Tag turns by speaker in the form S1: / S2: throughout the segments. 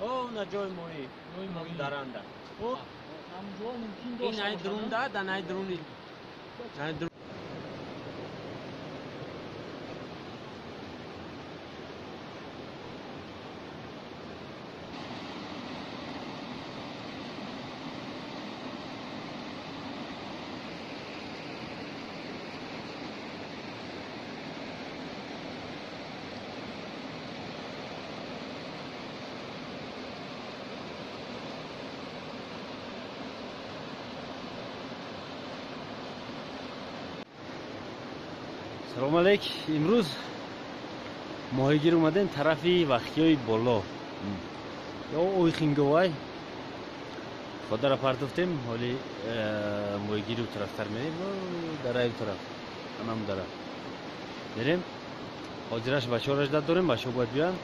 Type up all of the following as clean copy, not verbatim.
S1: О, на ҷои моҳӣ. Даранда. Ин ай друнда, да най друни. Най друн.
S2: Салом алейк. Имрӯз моҳигир омадем тарафи Вахиёи боло. Ё Ойхинговай. Ходара партофтем, ҳоли моҳигири у тарафтар мерем, дараи у тараф. Анам дара. Мерем. Ҳозираш бачаҳоро ждат дорем, бачаҳо бояд биёянд.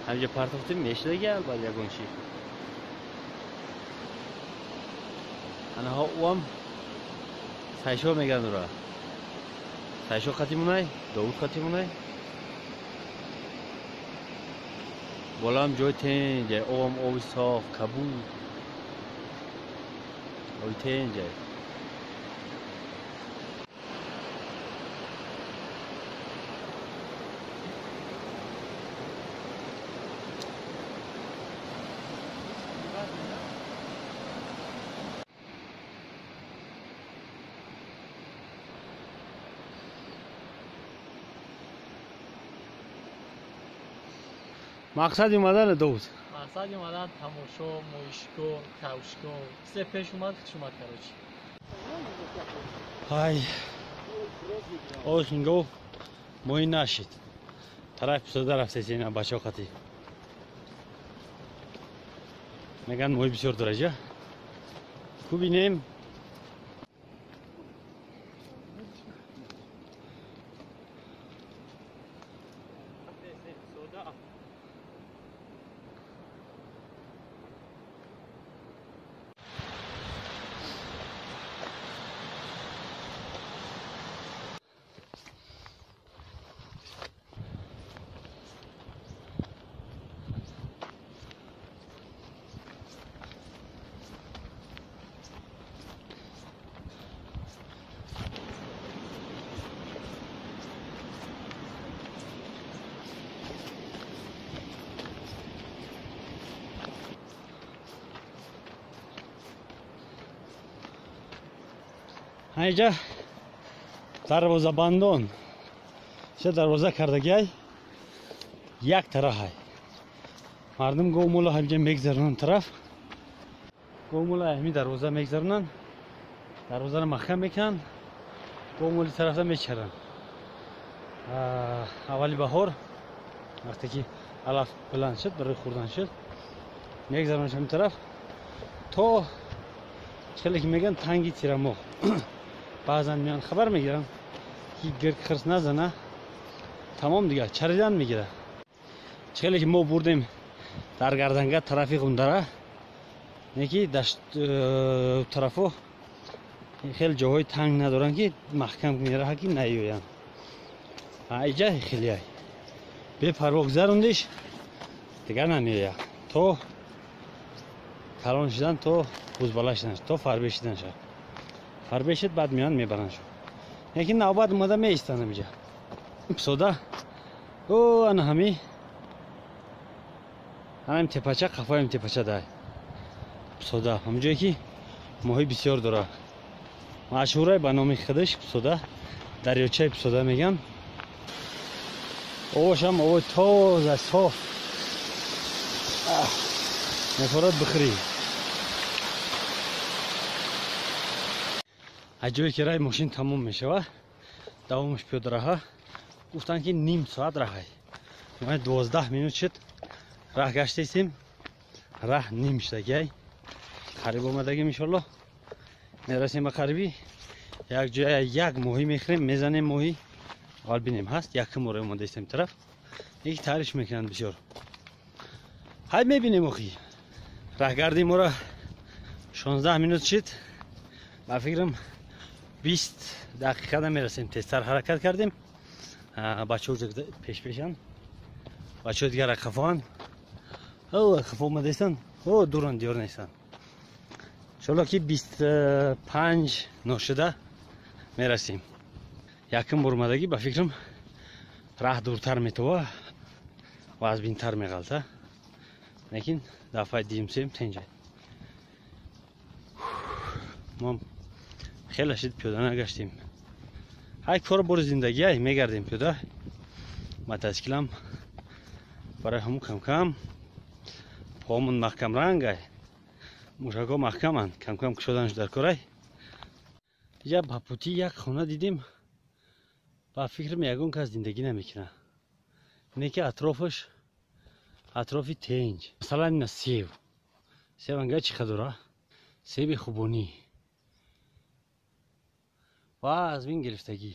S2: Ҳаминҷа партофтем, мешидаги албат ягон чи. Анаҳо уам сайшо меган ура. Сайшо қатимунай, Довуд қатимунай. Болам ҷои тенҷай, обам оби соф, кабуд. Оби тенҷай. Мақсади омадан Довуд?
S3: Мақсади омадан тамошо, моҳишкор, кавшкор. Се пеш омад, хуш омад, короче.
S2: Ай. Ойхингов моҳӣ нашид. Тараф писода рафтеси ина бачаҳо қатӣ. Меган моҳӣ бисёр дорад, ҷа? Кубинем. Ҳанҷа дарвозабандон ша дарвоза кардагиай як тарафай. Мардум говмула ҳамҷа мегзаронанд тараф. Говмула ҳамин дарвоза мегзаронанд. Дарвозаро маҳкам мекунанд. Говмули тарафта мечаранд. Аввали баҳор вақте ки алаф баланд шуд, барои хӯрдан шуд, мегзаронанд ҳамин тараф то хеле ки мегӯянд танги тирамоҳ. Баъзан меян хабар мегиранд ки гирк хирс назана, тамом дигар чаридан мегирад. Хеле ки мо бурдем дар гарданга тарафи Ғундара, не ки дашт тарафо хеле ҷоҳои танг надоранд ки маҳкам мераҳад ки наёянд. Иҷа хелеай бепарво гузарондиш дигар намеояд то калон шудан, то бузбала шудан, то фарбе шудан шад. Фарбе шуд, баъд меоянд мебаранд шуд. Лекин навбат омада меистанд ҳамиҷа. Писода о ана ҳами анам тепача, қафоям тепача дай. Писода ҳамҷое ки моҳӣ бисёр дорад. Машҳурай ба номи худаш Писода, дарёчаи Писода мегӯянд. Овошам овои тоза, соф. Мефорад бихӯрӣ. Аз ҷое ки раи мошин тамом мешавад, давомаш пиёдараҳа, гуфтанд ки ним соат раҳай. 12 минут шуд, раҳ гаштесем, раҳ ним шудагиай. Қариб омадагим иншоллоҳ. Мерасем ба қариби. Як ҷоя як моҳӣ мехӯрем, мезанем моҳӣ. Аввал бинем ҳаст, якум бора омадаистем тараф. Яки таъриф мекунанд бисёр. Ҳай мебинем охи. Раҳгарди моро 16 минут шид. Ба фикрам 20 дақиқада мерасем. Тезтар ҳаракат кардем. Бачаҳо пешпешанд. Бачаҳо дигар қафоанд. Қафо омадаистанд. Дуранд, диёр нестанд. Иншолло ки 25 ношуда мерасем. Якум бор омадагӣ ба фикрам раҳ дуртар метова ва азбинтар меғалта. Лекин дафъаи дуюм сеюм тенҷай. Мо хеле шид пиёда нагаштем. Ҳай кор бори зиндагӣ ай мегардем пиёда. Мотосиклам барои ҳамун кам-кам помон маҳкамранг ай. Мушакҳо маҳкаманд, кам-кам кушоданаш дар корай. Иҷа ба пути як хона дидем. Ба фикрам ягон кас зиндагӣ намекунад. Не ки атрофаш атрофи тенҷ. Масалан ина сев. Сев анга чӣ қадора? Себи хубонӣ. Ва аз бин гирифтагӣ.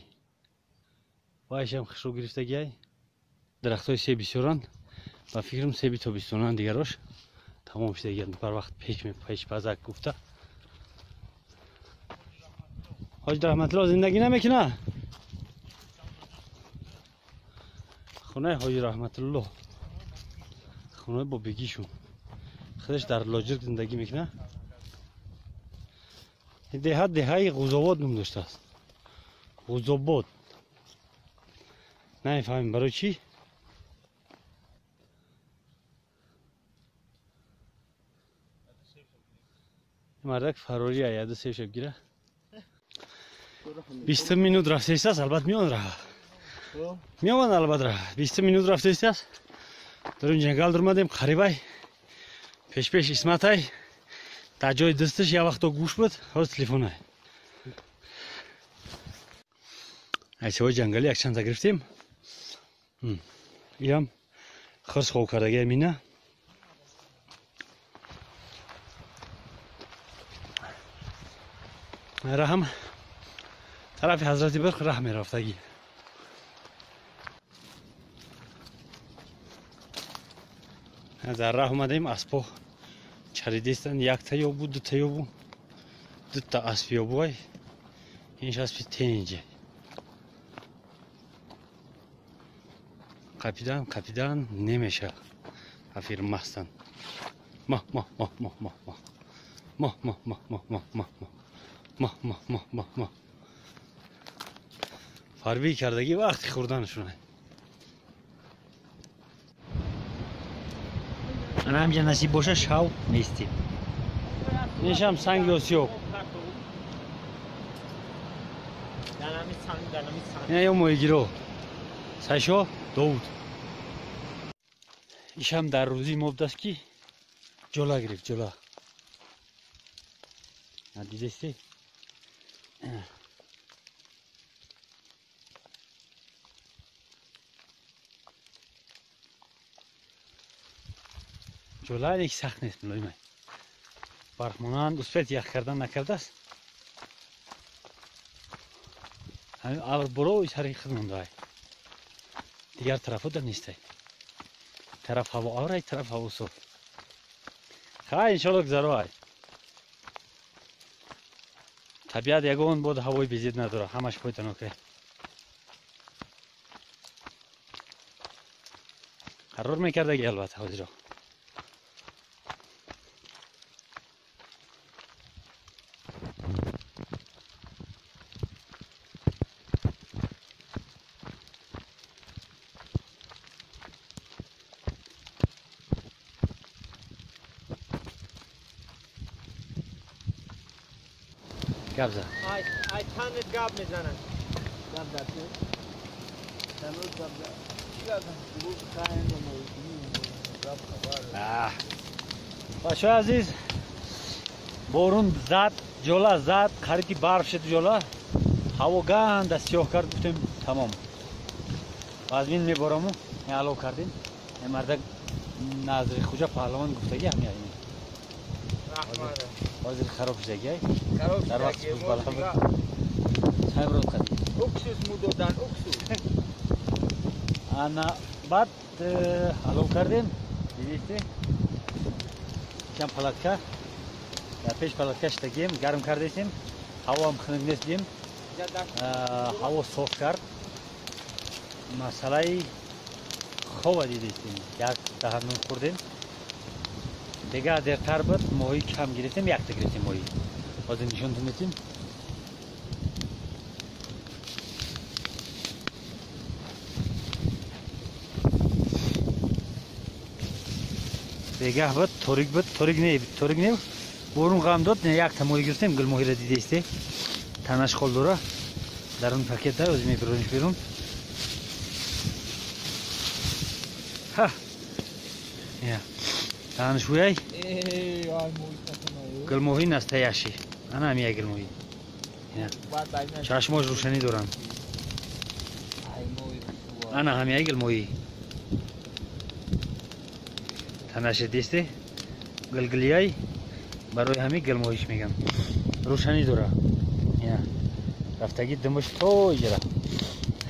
S2: Вайшам хушрӯ гирифтагӣ ай. Дарахтҳои себ бисёранд. Ба фикрам себи тобистонанд дигарош тамом шудагианд. Бар вақт пеш пешпазак гуфта. Ҳоҷи Раҳматулло зиндагӣ намекунад? Хонаи Ҳоҷи Раҳматулло. Хонаи бобигишон. Худаш дар Лоҷирк зиндагӣ мекунад. Ин деҳа деҳаи Ғузобод ном доштааст. Ғузобод. Намефаҳмем барои чӣ? Мардак фарорӣ аяду сев шаб гира. 20 минут рафтаистааст, албат меон раҳ. Меомад албат раҳ. 20 минут рафтаистааст. Дар он ҷангал дурмадем, қарибай. Пешпеш Исматай. Дар ҷои дасташ як вақто гӯш буд, ҳозир телефонай. Айсевои ҷангалӣ якчандта гирифтем. Иам хирс хоб кардагиа мина. Раҳам тарафи Ҳазрати Бирқ раҳ мерафтагӣ. Дар раҳ омадем, аспо чаридистанд. Якта ёбу, дута ёбу, дута асп ёбуай. Инш аспи тенҷе. Қапидан, қапидан немеша. Афир мастанд. Ма, ма, ма, ма, ма, ма. Ма, ма, ма, ма, ма, ма, ма. Ма, ма, ма, ма, ма. Фарбӣ кардагӣ вақти хӯрданашон. Ана ҳамҷа насиб боша шав местем. Иншам санги осиёб. Ина ё моҳигиро. Сайшо Довуд. Ишам дар рӯзи мо будаст ки ҷола гирифт, ҷола. Дидесте? Ҷола леки сахт нест, мулоимай. Барфмонанд успет ях кардан накардааст. Ҳамин абр болои сари худ мондаай. Дигар тарафҳо дар нестай. Тараф ҳаво абрай, тараф ҳаво соф. Хай иншолло гузароай. Табиат ягон бод ҳавои безеб надорад, ҳамаш фоиданокай. Қарор мекардаги албатта ҳозиро. Гап зад.
S1: Ай танат гап мезанад.
S4: Гап зад. Танат гап зад. Чӣ гап зад?
S2: Бачаҳои азиз, борун зад, ҷола зад, қариб ки барф шуд ҷола. Ҳаво ганда сиёҳ кард, гуфтем тамом. Вазмин мебораму, алов кардем. Мардак Назри Хуҷа паҳлавон гуфтагӣ ҳамин ай. Ҳозир хароб шудагӣ ай. Дар вақти бузбала буд. Саймрод қади.
S1: Уксус мудодан, уксус.
S2: Ана баъд алов кардем. Дидисте? Чанд палатка. Дар пеш палатка шитагем, гарм кардесем. Ҳаво ҳам хунук нест дим. Ҳаво соф кард. Масъалаи хова дидистем. Як даҳан нун хӯрдем. Дега дертар буд, моҳӣ кам гирифтем, якта гирифтем моҳӣ. Ҳозир нишонтон метим. Бегаҳ буд, торик буд, торик не, торик не. Борун ғам дод, якта моҳӣ гирифтем, гулмоҳиро дидесте. Танаш хол дора. Дар он пакет дай, ҳозир мебирониш берун. Ха. Я. Танаш ҳуяй. Гулмоҳӣ настоящий. Ана ҳамия гулмоҳӣ. Чашмош рӯшанӣ доранд. Ана ҳамия гулмоҳӣ. Танаша десте гулгулияй барои ҳамин гулмоҳиш мегам. Рӯшанӣ дора. Ина рафтагӣ думаш то иҷра.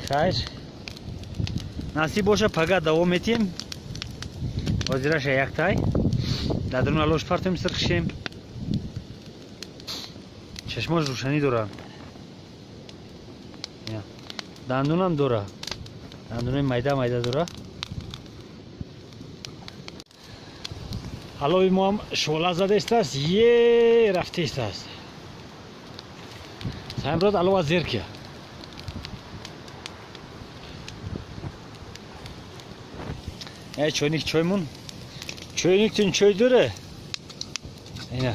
S2: Хайр. Насиб боша пага давом метиҳем. Ҳозираша яктай. Дар дарун алош партем сирхшем. Чашмош рӯшанӣ дора. Дандунам дора. Дандунои майда майда дора. Алови мо ҳам шола задестааст, е рафтестааст. Саймрод алова зер кия. Э чойник чоймун. Чойниктун чой доре. Ина.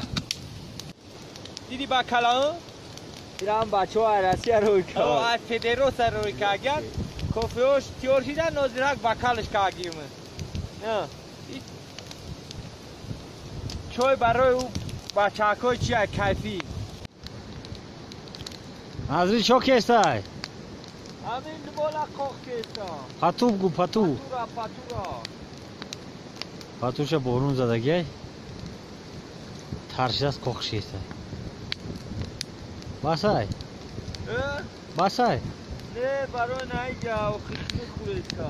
S1: Диди ба калон?
S4: Ирам бачаҳо Россия рӯй кард.
S1: О, федероса рӯй кард. Кофеош тиёр шида нозирак бакалш кардим. На. Чой барои ӯ бачаҳакҳои чия кайфӣ.
S2: Азри чо кестай?
S1: Ҳамин бола қоқ кеста.
S2: Пату бгу, пату.
S1: Патура, патура.
S2: Патуша борун задагиай. Таршидааст қоқ шестай. Басай? Басай?
S1: Не, барои наиҷа, охир мехӯреста.